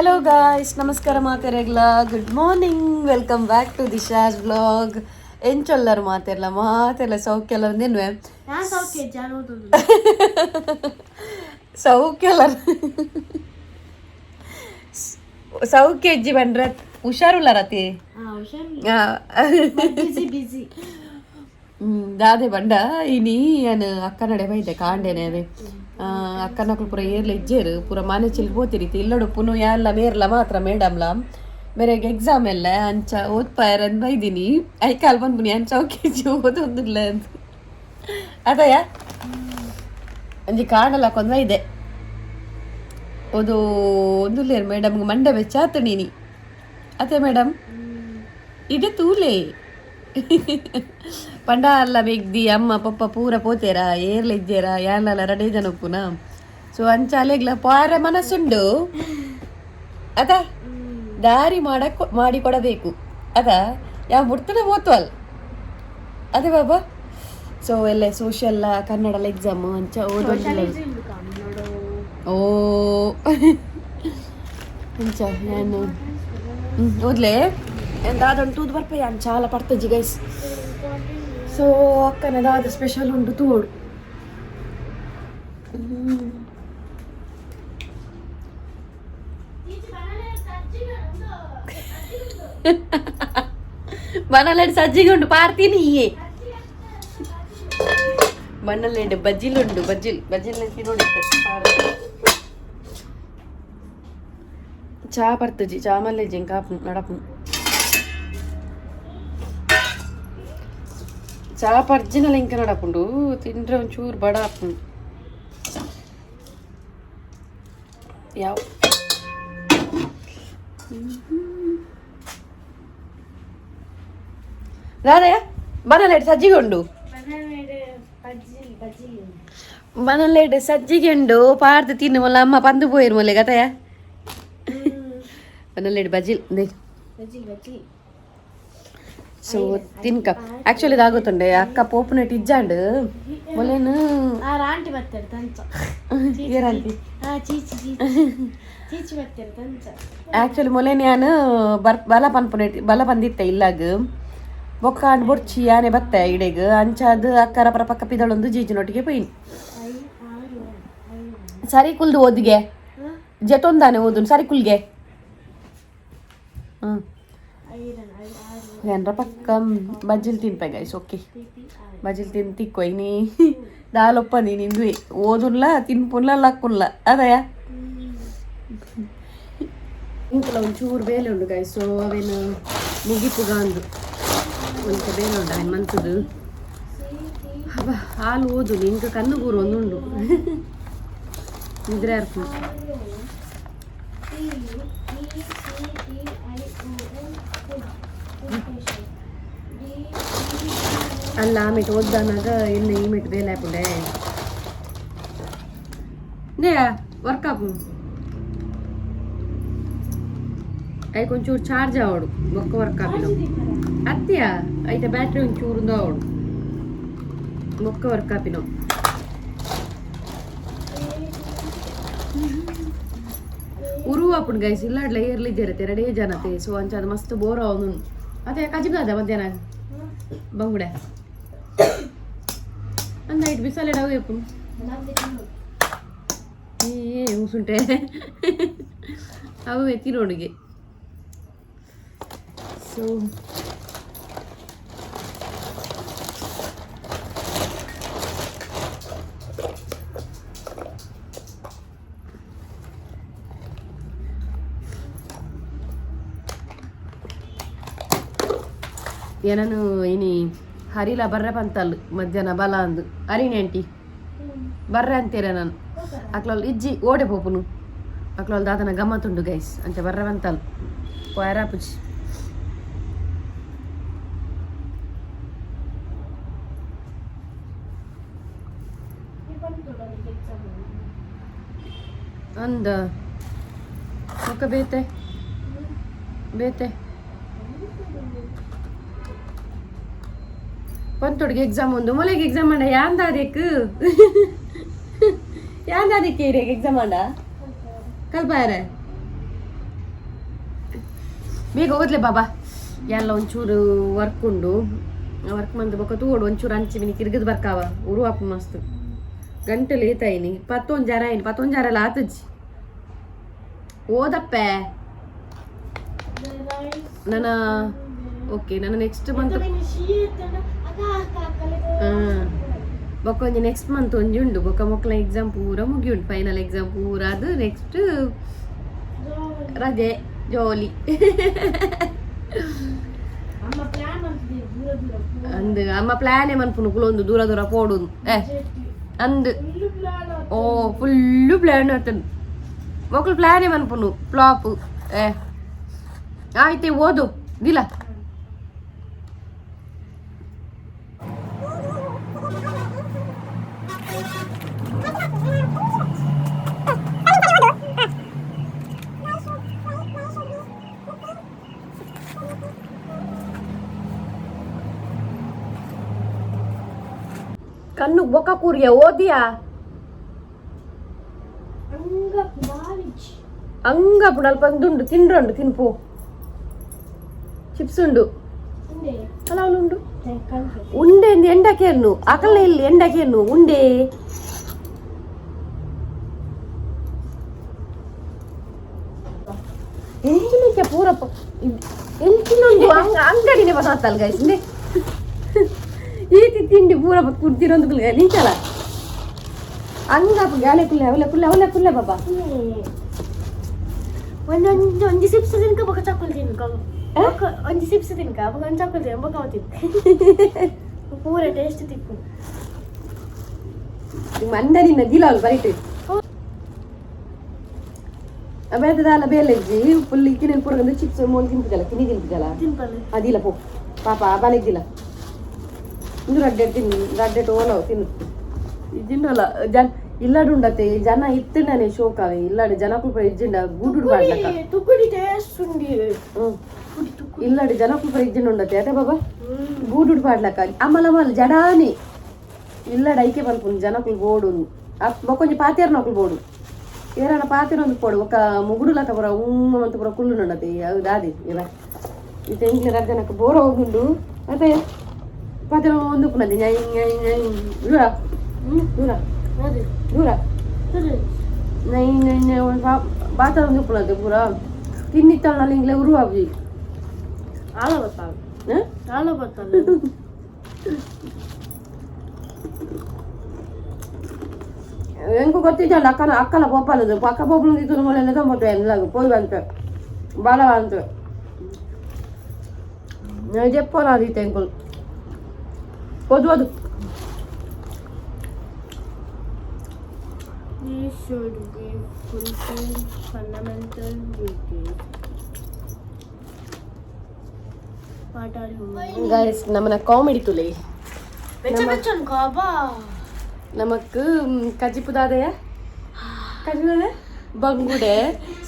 Hello guys, ನಮಸ್ಕಾರ ಮಾತೆರೆಗ್ಲ. Good morning, welcome back to Disha's vlog. ಎಂಚೊಲ್ಲರು ಮಾತೆರ್ಲ? ಮಾತೆರ್ಲ ಸೌಖ್ಯಲ್ಲ ಒಂದೇನ್ವೆ? ನಾನು ಸೌಖ್ಯ ಜಾನೋದು. ಸೌಖ್ಯಲ್ಲ, ಸೌಖ್ಯ ಇಜ್ಜಿ ಬಂದ್ರೆ ಹುಷಾರುಲ್ಲಾರತಿ. ಹಾ, ಹುಷಾರಿಲ್ಲ, ಬಿಸಿ ಬಿಸಿ. ದಾದೆ ಬಂಡ, ಇನಿ ಯಾನ್ ಅಕ್ಕನಡೆ ಬೈದೆ ಕಾಂಡೇನೆ. ಅವೆ ಅಕ್ಕನಕುಲು ಪೂರ ಏರ್ಲ ಇಜ್ಜೇರು, ಪೂರ ಮನೆ ಚಿಲ್ ಪೋತಿರಿತಿ. ಇಲ್ಲಡು ಪುನು ಯಾಲ್ಲ ಮೇರ್ಲ ಮಾತ್ರ. ಮೇಡಮ್ಲ ಮೇರೆಗೆ ಎಕ್ಸಾಮ್ ಎಲ್ಲ, ಅಂಚ ಓದ್ಪಾಯರ್ ಅಂದ್ ಬೈದಿನಿ. ಐಕಾಲ್ ಬಂದ್ಬುನಿ, ಅಂಚ ಓಕೆ ಓದೊಂದಿಲ್ಲ ಅಂತ. ಅದಯ್ಯ ಅಂಜಿ ಕಾಣಲ್ಲ ಕೊಂದ ಇದೆ ಓದು ಒಂದುಲ್ಲೇರು. ಮೇಡಮ್ಗೆ ಮಂಡೆ ಬೆಚ್ಚಾತು ನೀನಿ ಅದೇ ಮೇಡಮ್ ಇಡೆ ತೂಲೆ ಪಂಡ ಅಲ್ಲ ಬೆಗ್ದಿ ಅಮ್ಮ ಪಪ್ಪ ಪೂರ ಪೋತೇರಾ, ಏರ್ಲ ಇಜ್ಜೇರಾ, ಯಾನ್ಲಲ್ಲ ರಡೇ ಜನ ಉಪ್ಪುನ. ಸೊ ಅಂಚ ಅಲೆಗ್ಲ ಪಾರ ಮನಸ್ಸುಂಡು ಅದ ದಾರಿ ಮಾಡಕ್ ಮಾಡಿ ಕೊಡಬೇಕು ಅದ ಯಾವ ಮುಡ್ತನ ಹೋತ್ವಲ್ ಅದೇ ಬಾಬಾ. ಸೊ ಎಲ್ಲ ಸೋಷಿಯಲ್, ಕನ್ನಡ ಎಕ್ಸಾಮ್, ಅಂಚ ಓದೋದಿಲ್ಲ. ಕನ್ನಡ. ಓ, ಅಂಚ ನಾನು ಓದ್ಲೆ ದಾದೊಂದು ತೂದು ಬರ್ಪ. ಯಾನ್ ಚಾಲ ಪಡ್ತಜಿ ಗೈಸ್. ಸೊ ಅಕ್ಕನ ದಾದ ಸ್ಪೆಷಲ್ ಉಂಟು ತೂಡು. ಬನಲೆಡ್ ಸಜ್ಜಿಗೆ ಉಂಟು ಪಾರ್ತೀನಿ. ಬಣ್ಣಲೆಡ್ ಬಜ್ಜಿಲ್ ಉಂಡು, ಬಜ್ಜಿಲ್ ಬಜ್ಜಿಲ್ ತಿನ್ನೋಡಿ. ಚಾ ಪರ್ತಜಿ, ಚಾ ಮಲ್ಲೆಜಿ ಕಾಪು ನಡಪು. ಚಾ ಪರ್ಜಿನಲ ಇಂಕ ನಡಪುಂಡು, ತಿಂದ್ರೆ ಒಂಚೂರು ಬಡ ಆಪುಂಡು. ಯಾವ ದಾದಯ್ಯ, ಬನಲೇಟ್ ಸಜ್ಜಿಗೆ ಉಂಡು. ಬಜ್ಜಿ. ಬನಲೇಟ್ ಸಜ್ಜಿಗೆ ಉಂಡು, ಪಾರ್ದು ತಿನ್ನು. ಮೊಲ್ಲ ಅಮ್ಮ ಪಂದು ಪೋಯಿರು ಮೊಲ್ಲೆ ಗತಯ. ಬನಲೇಟ್ ಬಜ್ಜಿಲ್. ಬಜ್ಜಿ ಬಜ್ಜಿ. ಸೊ ತಿನ್ಕ. ಆಕ್ಚುಲಿ ಇದಾಗುತ್ತುಂಡೆ, ಅಕ್ಕ ಪೋಪುನೆಟ್ ಇಜ್ಜಾಂಡ್ ಮೊಲೇನು. ಆ ಆಂಟಿ ಬರ್ತಾರೆ ತಂಚ. ಏರಂತಿ? ಆ ಚೀಚಿ ಚೀಚಿ ಚೀಚಿ ಬರ್ತಾರೆ ತಂಚ. ಆಕ್ಚುಲಿ ಮೊಲೇನು ಯಾನ್ ಬರ್ ಬಲ ಪನ್ಪುನೆಟ್ ಬಲ ಬಂದಿತ್ತೆ ಇಲ್ಲಾಗ. ಬೊಕ್ಕ ಆಂಡ್ ಬೊಡ್ಚಿ, ಯಾನೆ ಬತ್ತೆ ಇಡೆಗ್. ಅಂಚಾದ್ ಅಕ್ಕರ ಪರ ಪಕ್ಕ ಪಿದಳೊಂದು ಜೀಜಿನೊಟ್ಟಿಗೆ ಪೋಯಿನಿ. 5, 6, 5. ಸರಿ ಕುಲ್ದು ಓದಿಗೆ ಜೆತೊಂದಾನೆ ಓದುನ್ ಸರಿ ಕುಲ್ಗೆ. ಹ್ಮ್. 5, 5, 6. ಏನ್ರ ಪಕ್ಕ ಬಜ್ಜಿಲ್ ತಿನ್ಪೆ ಗೈಸ್, ಓಕೆ. ಪಿ ಪಿ ಆರ್. ಬಜ್ಜಿಲ್ ತಿನ್ ತಿಕ್ಕೋ. ಇನಿ ದಾಲೊಪ್ಪ ನೀನು ಇಂದುವೆ ಓದುನ್ಲ, ತಿನ್ಪುನ್ಲ, ಲಕ್ಕುನ್ಲ ಅದಯ. ಇಂಕಲ ಒಂಚೂರು ಬೇಲೆ ಉಂಡು ಗೈಸ್. ಸೊ ಅವೇನು ಮುಗಿಪುಗ ಅಂದು ಒಂಚ ಬೇಲೆ ಉಂಡು, ಅವೇನು ಮನ್ಸದು. ಅಬ್ಬ, ಹಾಲು ಓದು ಇಂಕ ಕಣ್ಣು ಗೂರು ಒಂದುಂಡು, ನಿದ್ರೆ ಅರ್ಪು. P U E C T I O N D. ಅಲ್ಲ, ಆಮೇಲೆ ಓದ್ದಾನಾಗ ಇನ್ನು ಈ ಮೆಟ್ ಬೇಲೆ ಹಾಕೊಂಡೆ ನೇ ವರ್ಕ್ ಆಪು. ಐಕ್ ಒಂಚೂರು ಚಾರ್ಜ್ ಆವಡು, ಬೊಕ್ಕ ವರ್ಕ್ ಆಪಿನ ಅತ್ಯ. ಐತ ಬ್ಯಾಟ್ರಿ ಒಂಚೂರು ಆವಡು, ಬೊಕ್ಕ ವರ್ಕ್ ಆಪಿನ. ಉರು ಆಪುಂಡು ಗೈಸ್. ಇಲ್ಲಾಡ್ಲ ಏರ್ಲಿ ಇದ್ದೀರತ್ತೆ ಎರಡೇ ಜನತೆ. ಸೊ ಅಂಚ ಅದು ಮಸ್ತ್ ಬೋರ್ ಅವನು ಅದೇ ಕಜಿಬದ ಮಧ್ಯಾಹ್ನ ಬಂಗುಡೆ ಅಂದ ಇಟ್ಟು ಬಿಸಾಲೆಡ್ ಅವು ಎಪ್ಪು. ಏ ಉಸುಂಟೆ ಅವು ತಿನ್ನೋಡಿಗೆ. ಸೊ ಏನನು ಇನಿ ಹರಿಲ ಬರ್ರೆ ಪಂತಲ್ ಮಧ್ಯಾಹ್ನ ಬಲ ಅಂದು. ಹರಿಣಿ ಆಂಟಿ ಬರ್ರೆ ಅಂತೀರ ನಾನು ಅಕ್ಲಲ್ ಇಜ್ಜಿ ಓಡೆ ಪೋಪುನು. ಅಕ್ಲಲ್ ದಾದನ ಗಮ್ಮತ್ತುಂಡು ಗೈಸ್, ಅಂಚ ಬರ್ರೆ ಬಂತಲ್ ಪೋಯರಾಪುಜಿ. ಅಂದ ಮುಖ ಬೇತೆ ಬೇತೆ ಪಂತೊಡಿಗೆ ಎಕ್ಸಾಮ್ ಒಂದು ಮೊಲೆಗೆ ಎಕ್ಸಾಮ್ ಮಾಡ ಯಾಂದಾದೆಕ್ ಯಾಂದಾದಕ್ಕೆ ಎಕ್ಸಾಮ್ ಮಾಡ ಕಲ್ಪಾಯರೆ. ಬೇಗ ಓದ್ಲೆ ಬಾಬಾ. ಎಲ್ಲ ಒಂಚೂರು ವರ್ಕ್ ಉಂಡು, ವರ್ಕ್ ಮಂತ್ ಬೊಕ್ಕ ತೂವೊಡು. ಒಂಚೂರು ಅಂಚಿ ಮಿನಿ ತಿರ್ಗದ್ ಬರ್ಕಾವ. ಉರು ಅಪ್ಪ ಮಸ್ತ್ ಗಂಟೆ ಲೇತಾಯಿನಿ. ಪತ್ತೊಂಜಾರ ಆಯ್ನಿ, ಪತ್ತೊಂಜಾರೆಲ್ಲ ಆತಜ್ಜಿ. ಓದಪ್ಪೆ. The rice. ನನ್ನ ಓಕೆ, ನನ್ನ ನೆಕ್ಸ್ಟ್ ಮಂತ್ ಬೊಕ್ಕ ಒಂಜಿ ನೆಕ್ಸ್ಟ್ ಮಂತ್ ಒಂಜಿ ಉಂಡು. ಬೊಕ್ಕ ಮಕ್ಕಳ ಎಕ್ಸಾಮ್ ಪೂರ ಮುಗಿಯುಂಡು, ಫೈನಲ್ ಎಕ್ಸಾಮ್ ಪೂರ. ಅದು ನೆಕ್ಸ್ಟ್ ರಜೆ, ಜೋಲಿ. ಅಮ್ಮ ಪ್ಲಾನ್ ಮಾಡ್ತಿದ್ದೀವಿ ದೂರ ದೂರ. ಅಂದ್ ಅಮ್ಮ ಪ್ಲಾನೇ ಮನ್ಪುನು ಕುಲೊಂದು ದೂರ ದೂರ ಪೋಡು ಏ ಅಂದ್. Full plan. ಓ, ಫುಲ್ಲು ಪ್ಲಾನ್ ಆತನ್. ಮಕ್ಕಳು ಪ್ಲಾನೇ ಮನ್ಪುನು ಫ್ಲಾಪ್. ಏ ಆಯ್ತು, ಓದು ದಿಲ. ಕಣ್ಣು ಬೊಕ್ಕ ಕೂರಿಯ ಓದಿಯಾ. ಅಂಗ ಬಾರಿಜ್. ಅಂಗ ಅಲ್ಪ ಉಂಡು, ತಿಂಡ್ರುಂಡು, ತಿನ್ಪು. ಚಿಪ್ಸ್ ಉಂಡು. ಉಂಡೆ. ಅಲ್ಲ, ಅವಳು ಉಂಡು. ಉಂಡೆ ಎಂಡಕೇರ್ನು ಅಕಲ್ನ ಇಲ್ಲಿ ಎಂಡಕೇರ್ನು ಉಂಡೆ. ಎಂಚಿನಕ್ಕೆ ಪೂರ ಎಂಚಿನೊಂದು ಅಂಗಡಿನೇ ಬಸಾತಲ್ ಗೈಸ್. ಇಂದೆ ಈತಿ ತಿಂಡಿ ಪೂರ ಕುಡ್ದಿರೊಂದು ನೀಚಲ ಅಂಗ ಗಾಲೆ ಕುಲ್ಲೆ ಅವಲೆ ಕುಲ್ಲೆ ಅವಲೆ ಕುಲ್ಲೆ ಬಾಬಾ. ಒಂದೊಂದು ಒಂಜಿ ಸಿಪ್ಸ್ ತಿನ್ಕ, ಬೊಕ ಚಾಕೊಲ್ ತಿನ್ಕ. ಬೊಕ ಒಂಜಿ ಸಿಪ್ಸ್ ತಿನ್ಕ, ಬೊಕ ಒಂಜಿ ಚಾಕೊಲ್ ತಿನ್ಕ, ಬೊಕ ಅವು ತಿನ್ಕ, ಪೂರ ಟೇಸ್ಟ್ ತಿಕ್ಕು. ಮಂಡನಿನ ದಿಲಾಲ್ ಬರಿಟ್ ಬೇತದಾಲ ಬೇಲೆಜ್ಜಿ ಫುಲ್ ಇಕ್ಕಿನ ಪೂರ ಚಿಪ್ಸ್ ಮೋಲ್ ತಿನ್ಪುಜಲ್ಲ, ತಿನ್ನಿ ತಿನ್ಪುಜಲ್ಲ. ತಿನ್ಪಲ್ಲ. ಅದಿಲ್ಲ ಪೋ ಪಾಪ, ಬಾಲೆಗ್ದಿಲ್ಲ. ಇಂದು ರಡ್ಡೆ ತಿನ್ನು, ರಡ್ಡೆ ಓಲೋ ತಿನ್ನು. ಇಜ್ಜಿಂಡಲ್ಲ ಜನ ಇಲ್ಲಾಡು ಉಂಡತೆ. ಜನ ಇತ್ತಂಡನೆ ಶೋಕಾವೆ. ಇಲ್ಲಾಡು ಜನ ಕುಲ್ಪ ಇಜ್ಜಿಂಡ ಗೂಡುಡು ಬಾಡ್ಲಕ. ತುಕ್ಕುಡಿ ಟೇಸ್ಟ್ ಉಂಡಿ. ಹ್ಮ್. ತುಕ್ಕುಡಿ ತುಕ್ಕುಡಿ. ಇಲ್ಲಾಡು ಜನ ಕುಲ್ಪ ಇಜ್ಜಿಂಡ ಉಂಡತೆ ಅತೆ ಬಾಬಾ, ಗೂಡುಡು ಪಾಡ್ಲಕ ಅಮಲ ಅಮಲ್ ಜಡಾನೆ. ಇಲ್ಲಾಡು ಐಕೆ ಪನ್ಪುನು ಜನಕುಲು ಬೋಡು. ಬೊಕೊಂಜಿ ಪಾತೇರ್ನಕುಲು ಬೋಡು, ಏರನ ಪಾತೆರೊಂದು ಪೋಡು. ಬೊಕ್ಕ ಮುಗುಡುಲಕ ಪೂರ ಉಮ್ಮ ಅಂತ ಪೂರ ಕುಲ್ಲು ನೋಡತೆ. ಅದು ದಾದಿ ಇವ ಇತ್ತೆ ಎಂಕ್ಲೆ ರಡ್ಡ್ ಜನಕ್ಕೆ ಬೋರ ಹೋಗುಂಡು ಅತ್ತೆ. ಪಾತೆರ ಒಂದು ಪುನದಿ ಞೈ ಞೈ ಞೈ. ದೂರ ದೂರ. ಅದೇ. ದೂರ. ಅದೇ. ಞೈ ಞೈ ಞೈ ಬಾತರ ಒಂದು ಪುನದೆ ಪೂರ ತಿನ್ನಿತ್ತಲ್ಲ ಇಂಗ್ಲೆ ಉರು ಆಗಿ. ಆಳ ಬರ್ತಾವೆ. ಹಾಂ. ಆಳ ಬರ್ತಾವೆ. ಎಂಕು ಗೊತ್ತಿದ್ದಲ್ಲ, ಅಕ್ಕನ ಅಕ್ಕನ ಪೋಪಾಲದು ಅಕ್ಕ ಪೋಪಲು ಇತ್ತು ಮೊಳೆ ತೊಂಬತ್ತು ಎಲ್ಲ ಪೋಯ್ ಬಂತು ಬಾಲ ಬಂತು ಜೆಪ್ಪೋಲ ಆದಿತ್ತೆ ಎಂಕುಲು ಓದು ಓದು. These should be fulfilled fundamental duties. What are human? Guys, ನಮ್ಮನ ಕಾಮಿಡಿ ತುಲೆ. ಬೆಚ್ಚ ಬೆಚ್ಚನ್ ಕಾಬಾ. ನಮಕ್ ಕಜಿಪುದಾದೆಯ ಕಜಿಪುದಾದೆ ಬಂಗುಡೆ.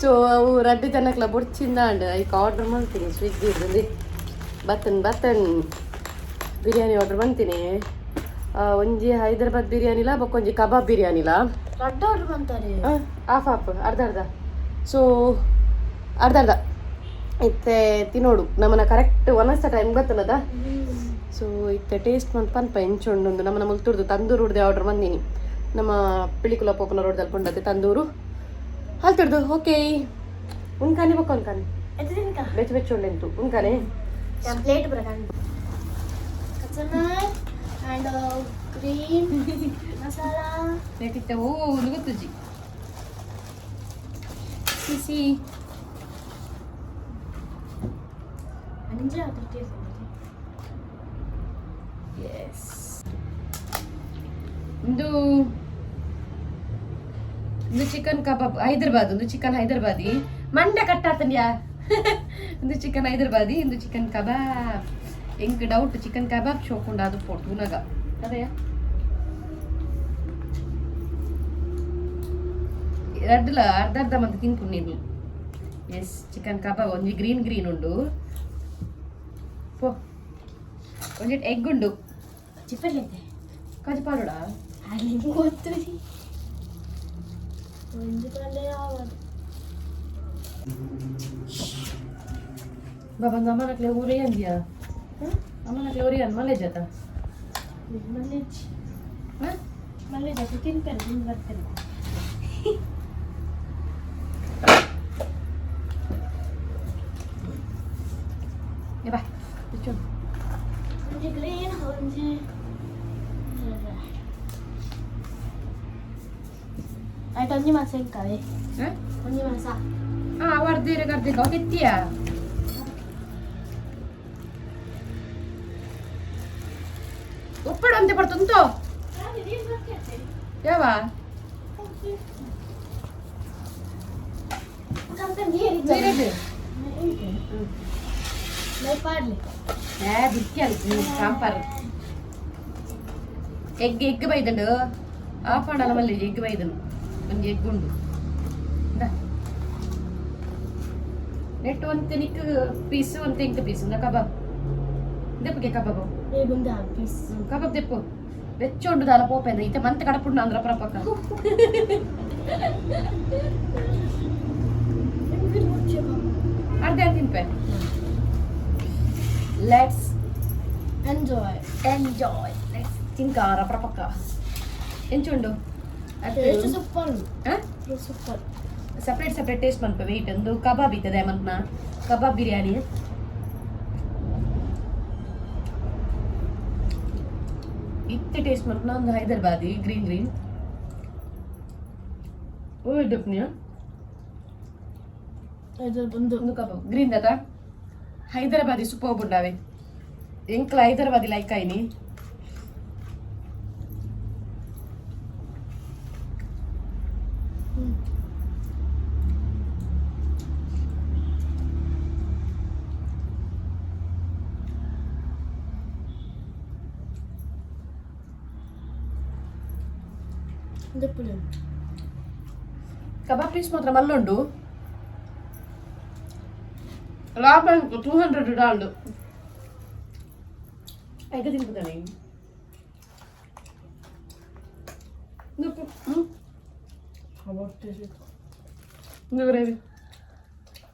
ಸೊ ಅವು ರಡ್ಡು ಜನಕ್ಲ ಬೊಡ್ಚಿಂದ ಅಂಡ್ ಐಕ್ ಆರ್ಡರ್ ಮಾಡ್ತೀನಿ ಸ್ವಿಗ್ಗಿ ಇರ್ತದೆ. ಬತ್ತನ್ ಬತ್ತನ್ ಬಿರಿಯಾನಿ ಆರ್ಡರ್ ಬಂತೀನಿ. ಒಂಜಿ ಹೈದರಾಬಾದ್ ಬಿರಿಯಾನಿಲ, ಬೊಕ್ಕೊಂಜಿ ಕಬಾಬ್ ಬಿರಿಯಾನಿಲ. ದೊಡ್ಡ ಆರ್ಡರ್ ಬಂತಾರೆ. ಹಾಫ್ ಹಾಫ್, ಅರ್ಧ ಅರ್ಧ. ಸೊ ಅರ್ಧ ಅರ್ಧ ಇತ್ತೆ ತಿನ್ನೋಡು. ನಮ್ಮನ್ನ ಕರೆಕ್ಟ್ ಒನಸ್ತ ಟೈಮ್ ಗೊತ್ತಲ್ಲದ. ಸೊ ಇತ್ತೆ ಟೇಸ್ಟ್ ಮಂತ್ ಪನ್ಪ ಎಂಚುಂಡು. ನಮ್ಮನ ಮುಲ್ತುರ್ದು ತಂದೂರು ಉಡ್ದೆ ಆರ್ಡರ್ ಬಂದೀನಿ. ನಮ್ಮ ಪಿಳಿಕುಲ ಪೋಪನ ರೋಡ್ದಲ್ಲಿ ಪುಂಡತೆ ತಂದೂರು ಅಲ್ತುರ್ದು. ಓಕೆ, ಉನ್ಕಾನೆ ಬೊಕ್ಕ ಉನ್ಕಾನೆ. ಎತ್ತ ತಿನ್ಕ. ಬೆಚ್ಚ ಬೆಚ್ಚ ಉಂಡೆಂತು ಉನ್ಕಾನೆ. ಪ್ಲೇಟ್ ಬರಕಂಡು ಕಚನಾಯ್ ಅಂಡ್ ಗ್ರೀನ್ ಮಸಾಲ. ಇತ್ತೆ ಓ ಒಂದು ಗೊತ್ತುಜಿ ಸಿಸಿ. ಅಂಜೆ ಅದ್ರ ಟೇಸ್ಟ್. ಎಸ್, ಇದು ಇದು ಚಿಕನ್ ಕಬಾಬ್ ಹೈದರಾಬಾದ್, ಒಂದು ಚಿಕನ್ ಹೈದರಾಬಾದಿ. ಮಂಡೆ ಕಟ್ಟಾತನ್ಯಾ. ಒಂದು ಚಿಕನ್ ಹೈದರಾಬಾದಿ, ಇಂದು ಚಿಕನ್ ಕಬಾಬ್. ಎಂಕ್ ಡೌಟ್, ಚಿಕನ್ ಕಬಾಬ್ ಶೋಕುಂಡ ಅದು ಪೋಟು ತೂನಗ ಅದೇ ರಡ್ಡುಲ ಅರ್ಧ ಅರ್ಧ ಮಂತ್ ತಿನ್ಪುಂಡು ನೀನು. ಎಸ್, ಚಿಕನ್ ಕಬಾಬ್ ಒಂಜಿ ಗ್ರೀನ್ ಗ್ರೀನ್ ಉಂಡು. ಪೋ, ಒಂಜಿ ಎಗ್ ಉಂಡು. ಚಿಪ್ಪರ್ಲೈತೆ. ಕಾಜು ಪಾಡುಡಾ. ಅಲ್ಲಿ ಗೊತ್ತು ಒಂಜಿ ಪಲ್ಯ ಯಾವುದು. ಬಾಬಾ ಅಮ್ಮನಕ್ಲೆ ಊರೇ ಅಂದ್ಯಾ? ಅಮ್ಮನಕ್ಲೆ ಊರೇ ಅಂದ್ ಮಲ್ಲೇಜ್ ಆತ. ಮಲ್ಲೇಜ್ ಮಲ್ಲೇಜ್ ಅದು ತಿಂತಾರೆ, ತಿಂದು ಬರ್ತಾರೆ. ಬಾ. ಒಂಜಿ ಗ್ರೀನ್, ಒಂಜಿ. ಆಯ್ತು, ಒಂಜಿ ಮಾಸ ಇಂಕವೆ, ಒಂಜಿ ಮಾಸ. ಆ ವರ್ದೇರೆ ಕರ್ದೆ ಕೆತ್ತಿಯಾ? ಉಪ್ಪಡು ಅಂತೆ ಪಡ್ತುಂಟು. ಯಾವ? ನೀರಿಡು. ಏ ಬಿಕ್ಕಿ ಸಾಂಬಾರ್ ಎಗ್ ಎಗ್ ಬೈದಂಡು ಆ ಪಾಡಲ ಮಲ್ಲಿ ಎಗ್ ಬೈದನು. ಒಂಜಿ ಎಗ್ ಉಂಡು. ನೆಟ್ ಒಂತೆ ನಿಕ್ ಪೀಸ್, ಒಂತೆ ಇಂಕ್ ಪೀಸ್. ಇಂದ ಕಬಾಬ್ ದೆಪ್ಪಗೆ ಕಬಾಬ್. ಪೀಸ್. ಕಬಾಬ್ ದೆಪ್ಪು. ಬೆಚ್ಚ ಉಂಡು ದಾಲ ಪೋಪೆಂದ ಇತ್ತೆ ಮಂತ್ ಕಡಪುಂಡು ಅಂದ್ರ ಪ್ರಪಕ್ಕ. ಅರ್ಧ ತಿನ್ಪೆ. Let's enjoy. Enjoy. Let's ತಿನ್ಕಾರ ಪ್ರಪಕ್ಕ. ಎಂಚುಂಡು? Taste super. Super. Separate separate taste ಮನ್ಪೆ. Weight ಒಂದು ಕಬಾಬ್ ಇತ್ತದೆ ಮನ್ಪನ ಕಬಾಬ್ ಬಿರಿಯಾನಿ. ಇತ್ತೆ ಟೇಸ್ಟ್ ಮನ್ಪನ ಒಂದು ಹೈದರಾಬಾದಿ ಗ್ರೀನ್ ಗ್ರೀನ್. ಓ ಇದ್ದಪ್ಪನಿಯ. ಇದು ಬಂದು ಒಂದು ಕಬಾಬ್ ಗ್ರೀನ್ ದತ. ಹೈದರಾಬಾದಿ ಸೂಪರ್ ಉಂಡಾವೆ. ಎಂಕ್ಲ ಹೈದರಾಬಾದಿ ಲೈಕ್ ಆಯ್ನಿ. ದಪ್ಪುಡು. ಕಬಾಬ್ ಪೀಸ್ ಮಾತ್ರ ಮಲ್ಲುಂಡು. ಲಾಭ 200 ಡಾಲ್ಡು ಐದು ತಿನ್ನುತ್ತಾನೆ. ಕಬಾಬ್ ಟೇಸ್ಟ್. ಗ್ರೇವಿ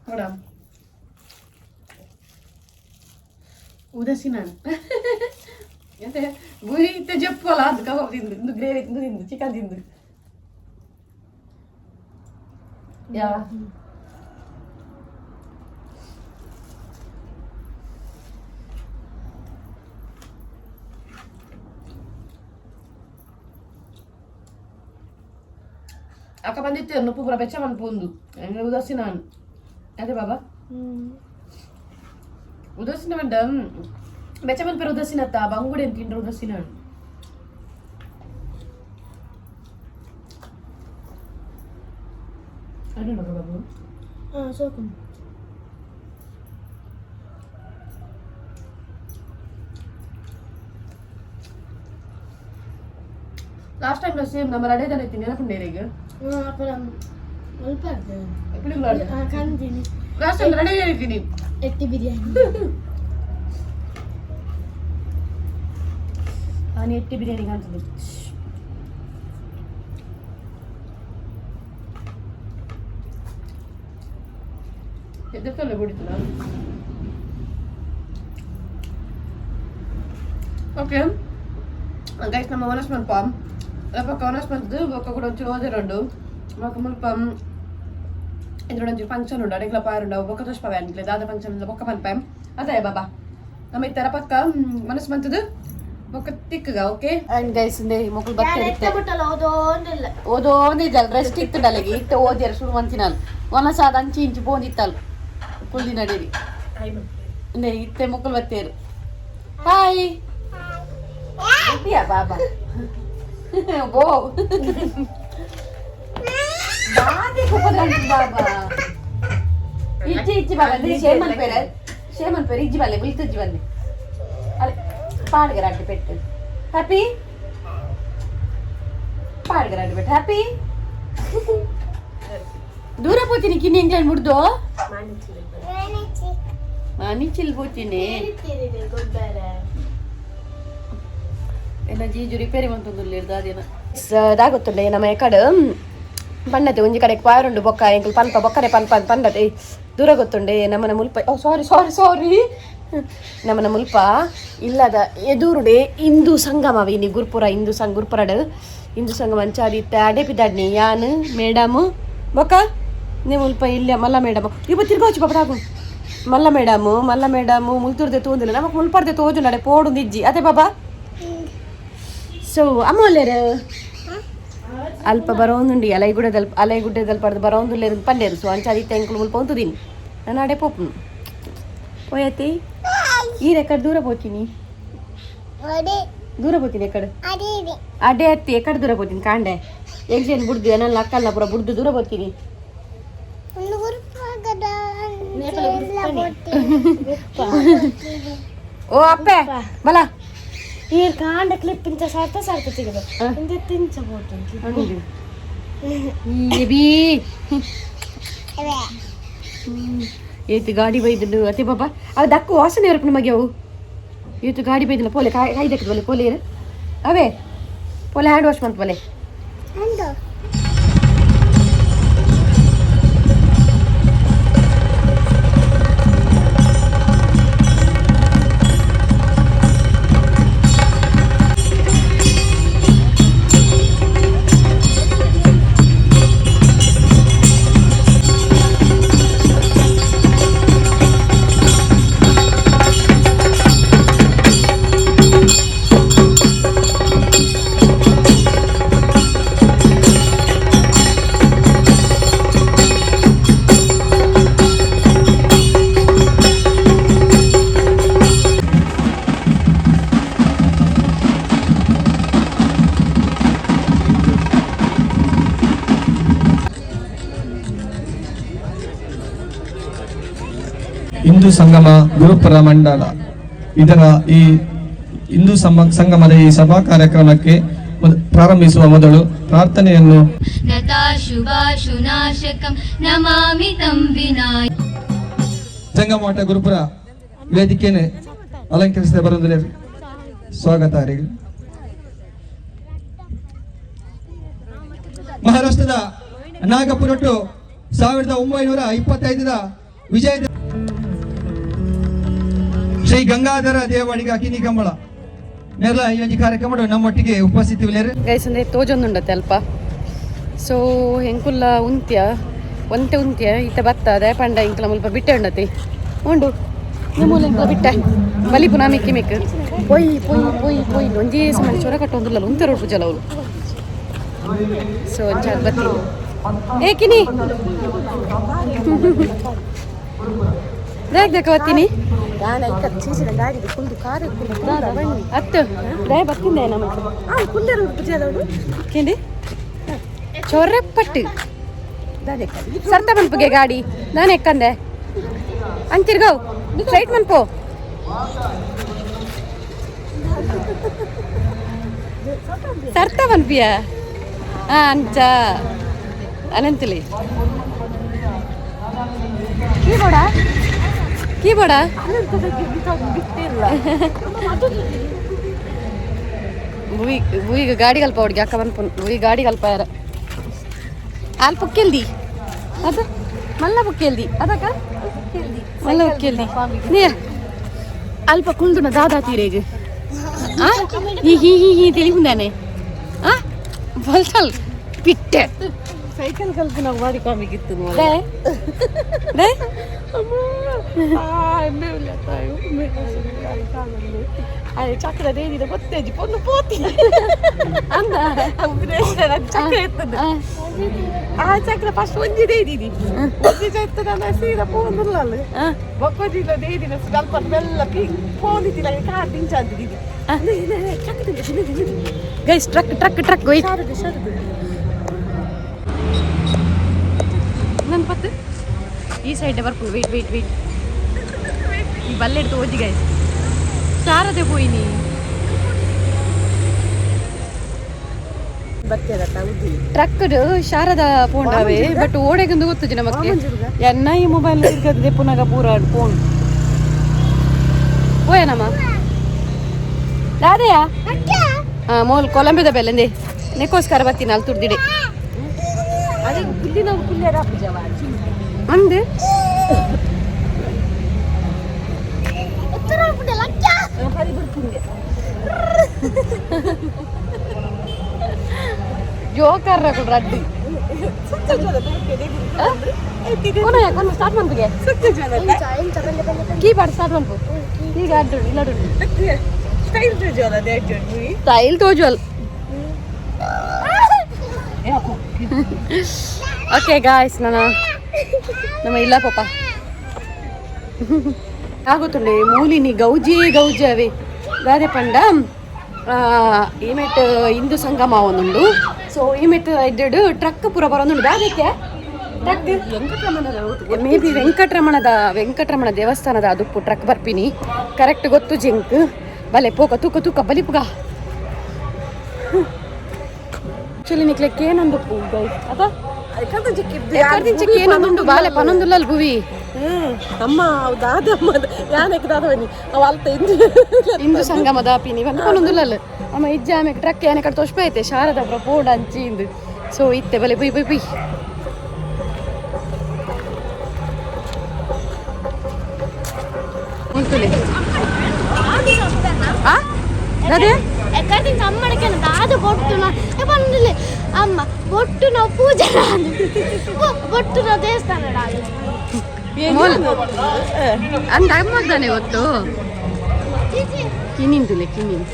ನೋಡ. ಉದಾಸೀನ ಎಂತೆ ಗುರಿ ಇತ್ತೆ ಜಪ್ಪಲ್ಲ. ಅದು ಕಬಾಬ್ ತಿಂದು, ಇಂದು ಗ್ರೇವಿ ತಿಂದು ತಿಂದು ಚಿಕನ್ ತಿಂದು. ಯಾ ಅಕ್ಕ ಬಂದಿತ್ತು ನುಪ್ಪು ಪೂರ ಬೆಚ್ಚ ಮನ್ಪುಂದು ಎಂಗೆ ಉದಾಸೀನ. ಅದೇ ಬಾಬಾ. ಉದಾಸೀನ ಬಂಡ ಬೆಚ್ಚ ಮನ್ಪೆರ ಉದಾಸೀನ ಅತ್ತ ಬಂಗುಡೆ ಅಂತ ತಿಂಡ್ರೆ ಉದಾಸೀನ. ಅಡ್ಡ ಬಾಬು. ಹಾಂ, ಸೋಕು. ಲಾಸ್ಟ್ ಟೈಮ್ ಸೇಮ್ ನಮ್ಮ ರಡೇದನ ಇತ್ತು ನೆನಪುಂಡೇರಿಗೆ. ಹಾಂ, ಅಪ್ಪರ ಅಲ್ಪ ಕಂದಿನಿ. ಲಾಸ್ಟ್ ಟೈಮ್ ರಡೇ ಇದ್ದೀನಿ. ಎಟ್ಟಿ ಬಿರಿಯಾನಿ. ನಾನು ಎಟ್ಟಿ ಬಿರಿಯಾನಿ ಕಾಣ್ತದೆ. ಎದ್ದಕ್ಕಲ್ಲ ಬಿಡಿತು. ಓಕೆ ಗೈಸ್, ನಮ್ಮ ವನಸ್ ಮಲ್ಪ ಪಕ್ಕ ವನಸ್ ಮಂತದ್ದು ಬೊಕ್ಕ ಕೂಡ ಒಂಚೂರು ಓದಿರುಂಡು. ಬೊಕ್ಕ ಮುಲ್ಪ ಇದ್ರೊಂದು ಒಂಚೂರು ಫಂಕ್ಷನ್ ಉಂಡು. ಅಡೆಗ್ಲ ಪಾರುಂಡು ಬೊಕ್ಕ ತೋಷ್ಪವೆ ಅನ್ಕ್ಲೆ ದಾದ ಫಂಕ್ಷನ್ ಬೊಕ್ಕ ಪನ್ಪೆ ಅದೇ ಬಾಬಾ. ನಮ್ಮ ಈ ತರ ಪಕ್ಕ ಮನಸ್ಸು ಮಂತದ್ದು ಬೊಕ್ಕ ತಿಕ್ಕಗ. ಓಕೆ ಅಂಡ್ ಗೈಸ್, ಇಂದೆ ಮೊಕ್ಕಳು ಬತ್ತೆ. ಬಿಟ್ಟಲ್ಲ, ಓದೋಂದಿಲ್ಲ. ಓದೋಂದಿದ್ದಲ್ಲ, ರೆಸ್ಟ್ ಇತ್ತು ಅಲ್ಲಿಗೆ. ಇತ್ತ ಓದಿಯರ್ ಶುರು ಮಂಚಿನಾಲ್ ಒನಸಾದ ಅಂಚಿ ಇಂಚಿ ಪೋಂದಿತ್ತಲ್ ಕುಳ್ಳಿ ನಡೀರಿ. ಇಂದೆ ಇತ್ತೆ ಮೊಕ್ಕಳು ಬತ್ತೇರು. ಹಾಯ್ ಬಾಬಾ. ಬೋ ಬಾದೆ ಬಾಬಾ. ಇಜ್ಜಿ ಇಜ್ಜಿ ಬಾಬಾ. ಅಂದ್ರೆ ಶೇಮನ್ ಪೇರ, ಶೇಮನ್ ಪೇರ. ಇಜ್ಜಿ ಬಲ್ಲೆ ಬುಲ್ತಜ್ಜಿ ಬನ್ನಿ ಅಲ್ಲ. ಪಾಡ್ಗರಾಟಿ ಪೆಟ್ಟು ಹ್ಯಾಪಿ. ಪಾಡ್ಗರಾಟಿ ಪೆಟ್ಟು ಹ್ಯಾಪಿ. ದೂರ ಪೋತೀನಿ ಕಿನ್ನಿ ಇಂಗ್ಲೆಂಡ್ ಮುಡ್ದು ಮಾನಿಚಿಲ್ ಪೋತೀನಿ. ಎನ್ನ ಜೀಜು ರಿಪೇರಿ ಮಂತೊಂದುಲ್ಲೇರ್ ದಾದೇನ ದಾಗೊತ್ತುಂಡೆ. ನಮ್ಮ ಎಕಡೆ ಪಂಡತೆ ಒಂಜಿ ಕಡೆಗೆ ಪಾರುಂಡು ಬೊಕ್ಕ ಎಂಕುಲು ಪನ್ಪ ಬೊಕ್ಕನೆ ಪನ್ಪ ಅಂತ ಪಂಡತೆ ದೂರ ಗೊತ್ತುಂಡೆ ನಮ್ಮನ ಮುಲ್ಪ. ಓ ಸಾರಿ ಸಾರಿ ಸಾರಿ. ನಮ್ಮನ ಮುಲ್ಪ ಇಲ್ಲದ ಎದುರುಡೆ ಹಿಂದೂ ಸಂಗಮ ಇನಿ ಗುರ್ಪುರ ಹಿಂದೂ ಸಂಘ ಗುರ್ಪುರಡ್ ಹಿಂದೂ ಸಂಗಮ ಅಂಚಾದಿತ್ತ ಅಡೆ ಪಿದಾಡ್ನಿ ಯಾನ್ ಮೇಡಮ್ ಬೊಕ್ಕ ನೇ ಮುಲ್ಪ ಇಲ್ಲ ಮಲ್ಲ ಮೇಡಮ್ ಇಪ್ಪ ತಿರ್ಗೋಚು ಪಾಪ ಮಲ್ಲ ಮೇಡಮು ಮಲ್ಲ ಮೇಡಮು ಮುಲ್ತುರ್ದೆ ತೋಂದಿಲ್ಲ ನಮಕ್ ಮುಲ್ಪರ್ದೆ ತೋಜು ನಡೆ ಪೋಡು ನಿಜ್ಜಿ ಅದೇ ಬಾಬಾ. ಸೊ ಅಮ್ಮ ಒಲ್ಲೇರು ಅಲ್ಪ ಬರೋಂದುಂಡಿ ಅಲೈಗುಡ್ಡೆದಲ್ಪ ಅಲೈಗುಡ್ಡೆದಲ್ಪ ಬರೋಂದುಲ್ಲೇರು ಪಂಡೇರು. ಸೊ ಅಂಚಾದಿತ್ತ ಎಂಕುಲು ಮುಲ್ಪ ಉಂತುದೀನಿ ನಾನು ಅಡೆ ಪೋಪುನು ಪೋಯತಿ ಈರ್ ಎಕ್ಕಡ ದೂರ ಪೋತೀನಿ ದೂರ ಪೋತೀನಿ ಎಕ್ಕಡ ಅಡೆ ಅತ್ತಿ ಎಕ್ಕಡ ದೂರ ಪೋತೀನಿ ಕಾಂಡೆ ಎಕ್ಸೇನ್ ಬುಡ್ದು ನನ್ನ ಅಕ್ಕಲ್ಲ ಪೂರ ಬುಡ್ದು ದೂರ ಪೋತೀನಿ. ಓ ಅಪ್ಪೆ ಬಲ ಈ ಕಾಂಡ ಕ್ಲಿಪ್ ಇಂಚ ಸಾರ್ತ ಸಾರ್ತ ಸಿಗದು ಇಂಚ ತಿಂಚ ಬೋಟು. ಬಿ ಏತು ಗಾಡಿ ಬೈದುಂಡು ಅತಿ ಪಾಪ ಅವು ದಕ್ಕು ವಾಸನೆ ಇರಪ್ಪ ನಮಗೆ ಅವು. ಏತು ಗಾಡಿ ಬೈದಿಲ್ಲ ಪೋಲೆ ಕಾಯಿ ಕಾಯಿ ದಕ್ಕದ ಬಲೆ ಪೋಲೆ ಅವೇ ಪೋಲೆ ಹ್ಯಾಂಡ್ ವಾಶ್ ಮಂತ್ ಬಲೆ. ಹಿಂದೂ ಸಂಗಮ ಗುರುಪುರ ಮಂಡಲ ಇದರ ಈ ಹಿಂದೂ ಸಂಗಮದ ಈ ಸಭಾ ಕಾರ್ಯಕ್ರಮಕ್ಕೆ ಪ್ರಾರಂಭಿಸುವ ಮೊದಲು ಪ್ರಾರ್ಥನೆಯನ್ನು ಜಂಗಮಠ ಗುರುಪುರ ವೇದಿಕೆಯನ್ನು ಅಲಂಕರಿಸಿದ ಬರುವುದರಲ್ಲಿ ಸ್ವಾಗತ. ಮಹಾರಾಷ್ಟ್ರದ ನಾಗಪುರ ಟು 1925ರ ವಿಜಯ ಶ್ರೀ ಗಂಗಾಧರ ದೇವಡಿಗ ಕಿನಿ ಕಂಬಳ ನೆರಳ ಈ ಒಂದು ಕಾರ್ಯಕ್ರಮ ನಮ್ಮೊಟ್ಟಿಗೆ ಉಪಸ್ಥಿತಿ. ಗೈಸ್ ಅಂದರೆ ತೋಜೊಂದುಂಡತ್ತೆ ಅಲ್ಪ. ಸೊ ಎಂಕುಲ್ಲ ಉಂತ್ಯ ಒಂತೆ ಉಂತ್ಯ ಇತ್ತ ಬತ್ತ ಅದೇ ಪಂಡ ಇಂಕಲ ಮುಲ್ಪ ಬಿಟ್ಟೆ ಉಂಡತಿ ಉಂಡು ನಿಮ್ಮೂಲ ಇಂಕಲ ಬಿಟ್ಟೆ ಬಲಿಪು ನಾ ಮಿಕ್ಕಿ ಮಿಕ್ ಪೊಯ್ ಪೊಯ್ ಪೊಯ್ ಪೊಯ್ ಒಂಜೇ ಸಮಯ ಚೊರ ಕಟ್ಟೊಂದುಲ್ಲ ಉಂತೆ ರೋಡ್ ಪೂಜಲ ಅವಳು. ಸೊ ಅಂಚ ಬತ್ತಿ ಏಕಿನಿ ದೇಕ್ ದೇಕ ಬತ್ತೀನಿ ಅತ್ತು ದಯ ಬತ್ತಿಂದೆ ನಮ್ಮ ಕೇಂಡಿ ಚೊರೆಪಟ್ಟು ಸರ್ತ ಮನ್ಪುಗೆ ಗಾಡಿ ನಾನು ಎಕ್ಕಂದೆ ಅಂತಿರ್ಗೋ ಸ್ಟ್ರೈಟ್ ಮನ್ಪು ಸರ್ತ ಮನ್ಪಿಯ ಹಾ ಅಂಚ ಅನಂತಲಿ ಕೀಬೋರ್ಡಾ ಕೀಬೋರ್ಡಾ ಭೂಯಿಗೆ ಗಾಡಿ ಕಲ್ಪ ಹುಡುಗಿ ಅಕ್ಕ ಮನ್ಪು ಭೂಯಿ ಗಾಡಿ ಕಲ್ಪ ಯಾರ ಅಲ್ಲಿ ಪುಕ್ಕೆಲ್ದಿ ಅದು ಮಲ್ಲ ಪುಕ್ಕೆಲ್ದಿ ಅದಕ್ಕ ಮಲ್ಲ ಪುಕ್ಕೆಲ್ದಿ ನೀ ಅಲ್ಪ ಕುಲ್ದುನ ದಾದಾ ತೀರೇಗ್ ಆ ಹಿ ಹಿ ಹಿ ಹಿ ತಿಳಿಗುಂದಾನೆ ಆ ಬಲ್ಸಲ್ ಪಿಟ್ಟೆ ಸೈಕಲ್ ಕಲ್ಪನ ಬಾರಿ ಕಾಮಿಕ್ ಇತ್ತು. They they ಚಕ್ರ ದೇದಿದ ಗೊತ್ತೇಜಿ ಪೊನ್ನು ಪೋತಿ ಅಂದ ಚಕ್ರ ಎತ್ತದ ಆ ಚಕ್ರ ಫಸ್ಟ್ ಒಂಜಿ ದೇದಿದಿ ಒಂಜಿ ಎತ್ತದ ಸೀದಾ ಪೋಂದುಲ್ಲ ಬೊಕ್ಕೋಜಿಲ್ಲ ದೇದಿನ ಸ್ವಲ್ಪ ಮೆಲ್ಲ ಪಿ ಫೋನ್ ಇತ್ತಿಲ್ಲ ಕಾರ್ ದಿಂಚಾಂತಿದಿ. Guys truck truck truck wait ನನ್ನ ಪತ್ತು ಈ ಸೈಡ್ ಬರ್ಪುಂಡು. ವೆಯ್ಟ್ ವೆಯ್ಟ್ ವೆಯ್ಟ್ ಈ ಬಲ್ಲೆಡ್ತು ಓಜಿ ಗೈಸ್ ಶಾರದೆ ಪೋಯಿನಿ ಟ್ರಕ್ ಶಾರದಾ ಪೋಂಡಾವೆ ಬಟ್ ಓಡೆಗಂದು ಗೊತ್ತುಜಿ ನಮಕ್ಕೆ ಎನ್ನ ಈ ಮೊಬೈಲ್ ತಿರ್ಗದೆ ಪುನಗ ಪೂರ ಫೋನ್ ಪೋಯನಮ್ಮ ದಾದೆಯಾ ಹಾ ಮೋಲ್ ಕೊಲಂಬೆದ ಬೆಲ್ಲಂದೆ ನೆಕ್ಕೋಸ್ಕರ ಬರ್ತೀನಿ ಅಲ್ಲಿ ತುರ್ದಿಡೆ. ಅಂದೆ ಜೋಕರ್ ರಡ್ಡಿ ಕೊನ ಸ್ಟಾರ್ಟ್ ಮನ್ಪಿಗೆ ಕೀಪ್ಯಾಡ್ ಸ್ಟಾರ್ಟ್ ಮನ್ಪು ಈಗ ಅಡ್ಡು ಇಲ್ಲ ಸ್ಟೈಲ್ ತೋಜುವಲ್. ಓಕೆ ಗಾಯ್ಸ್, ನಾನು ನಮ್ಮ ಇಲ್ಲ ಪಾಪ ಆಗುತ್ತುಂಡೆ ಮೂಲಿನಿ ಗೌಜಿ ಗೌಜಿ ಅವೆ ದಾದೆ ಪಂಡ ಈಮೆಟ್ ಹಿಂದೂ ಸಂಗಮ ಒಂದುಂಡು. ಸೊ ಈಮೆಟ್ ಇದ್ದೆಡು ಟ್ರಕ್ ಪೂರ ಬರೋದುಂಡು. ದಾದಕ್ಕೆ truck may be Venkataramana ದೇವಸ್ಥಾನದ ಅದುಪ್ಪು ಟ್ರಕ್ ಬರ್ಪಿನಿ. ಕರೆಕ್ಟ್ ಗೊತ್ತು ಜಿಂಕ್ ಬಲೆ ಪೋಕ ತೂಕ ತೂಕ ಬಲಿಪುಗ. ಆಕ್ಚುಲಿ ನಿಕ್ಲೆ ಏನೊಂದು ಗೈಸ್ ಅದ ಏನೊಂದುಂಡು ಬಾಲೆ ಪನೊಂದುಲ್ಲಲ್ ಭುವಿ. ಅಮ್ಮ ದಾದಮ್ಮ ಯಾನಕ್ಕೆ ದಾದ ಬನ್ನಿ ಅವ ಅಲ್ತ ಇಂದು ಹಿಂದೂ ಸಂಗಮದ ಪಿನಿ ಬಂದು ಪನೊಂದುಲ್ಲಲ್ ಅಮ್ಮ ಇಜ್ಜೆ ಆಮೇಲೆ ಟ್ರಕ್ ಏನ ಕಡೆ ತೋಷ್ಪ ಐತೆ ಶಾರದಾ ಪೋಡ ಅಂಚಿ ಇಂದು. ಸೊ ಇತ್ತೆ ಬಲೆ ಬುಯ್ ಬುಯ್ ಬುಯ್. ಉಂಟುಲೆ ಆ ಅದೇ ಎಕ್ಕದಿಂದ ಅಮ್ಮಡಕ್ಕೆ ದಾದ ಬೊಟ್ಟು ಬಂದಿಲ್ಲ ಅಮ್ಮ ಬೊಟ್ಟು ನಾವು ಪೂಜೆ ಬೊಟ್ಟು ನಾವು ದೇವಸ್ಥಾನ ಅಂದ ಅಮ್ಮದ್ದಾನೆ ಗೊತ್ತು ಕಿನಿಂದುಲೆ ಕಿನಿನ್.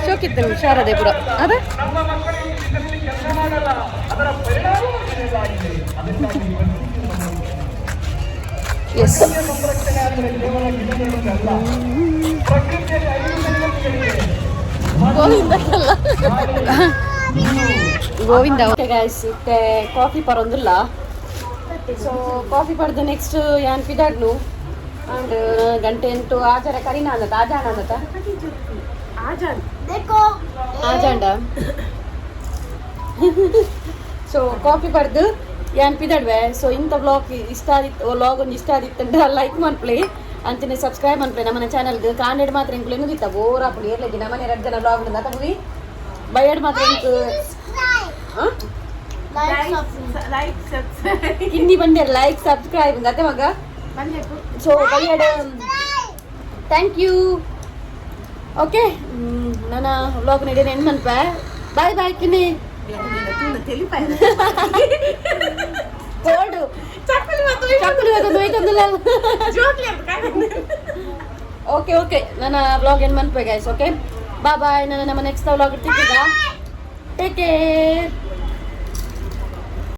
ಶೋಕಿತ್ತು ಶಾರದೆಪುರ ಅದ. ಎಸ್ ಗೋವಿಂದ ಅಲ್ಲ ಗೋವಿಂದ. ಓಕೆ ಗಾಯ್ಸ್, ಇತ್ತೆ ಕಾಫಿ ಪರೊಂದುಲ್ಲ. ಸೊ ಕಾಫಿ ಪಡೆದು ನೆಕ್ಸ್ಟ್ ಯಾನ್ ಪಿದಾಡ್ನು ಅಂಡ್ ಗಂಟೆ 8 ಆಜಾರ ಕರಿನ ಅಂದತ ಆಜಾಣ ಅಂದತ ಆಜಾಂಡ. ಸೊ ಕಾಫಿ ಪಡೆದು ಯಾನ್ ಪಿದಾಡ್ವೆ. ಸೊ ಇಂಥ ವ್ಲಾಗ್ ಇಷ್ಟ ಆದಿತ್ತು, ವ್ಲಾಗ್ ಒಂದು ಇಷ್ಟ ಆದಿತ್ತಂಡ ಲೈಕ್ ಮನ್ಪ್ಲಿ ಅಂಚನೆ ಸಬ್ಸ್ಕ್ರೈಬ್ ಮನ್ಪ್ಲೆ ನಮ್ಮನೆ ಚಾನಲ್ಗೆ. ಕಾಂಡೆಡ್ ಮಾತ್ರ ಎಂಕುಲು ಎನ್ನುದಿತ್ತ ಬೋರ್ ಆಪುಂಡು ಏರ್ಲೆಗಿ ನಮ್ಮನೆ 2 ಜನ ವ್ಲಾಗ್ ಉಂಡು ಅತ ಬೈಯಡ್ ಮಾತ್ರ ಎಂಕ್ ಹಿಂದಿ ಬಂದೇರ್ ಲೈಕ್ ಸಬ್ಸ್ಕ್ರೈಬ್ ಅತ್ತೆ ಮಗ. ಸೊ ಬೈಯಡ್ thank you. Okay, ನನ್ನ ವ್ಲಾಗ್ ನಡಿ ಎಂಡ್ ಮನ್ಪೆ. ಬಾಯ್ ಬಾಯ್ ಕಿನ್ನಿ. ಕೋಲ್ಡ್ ಚಕ್ಕುಲಿ ಹೋಯ್ತಂದಿಲ್ಲ. ಓಕೆ ಓಕೆ, ನನ್ನ ವ್ಲಾಗ್ ಎಂಡ್ ಮನ್ಪೆ ಗೈಸ್. Okay, bye bye. ನನ್ನ ನಮ್ಮ ನೆಕ್ಸ್ಟ್ ವ್ಲಾಗ್ ಇರ್ತಿದ್ದೀಗ. Take care.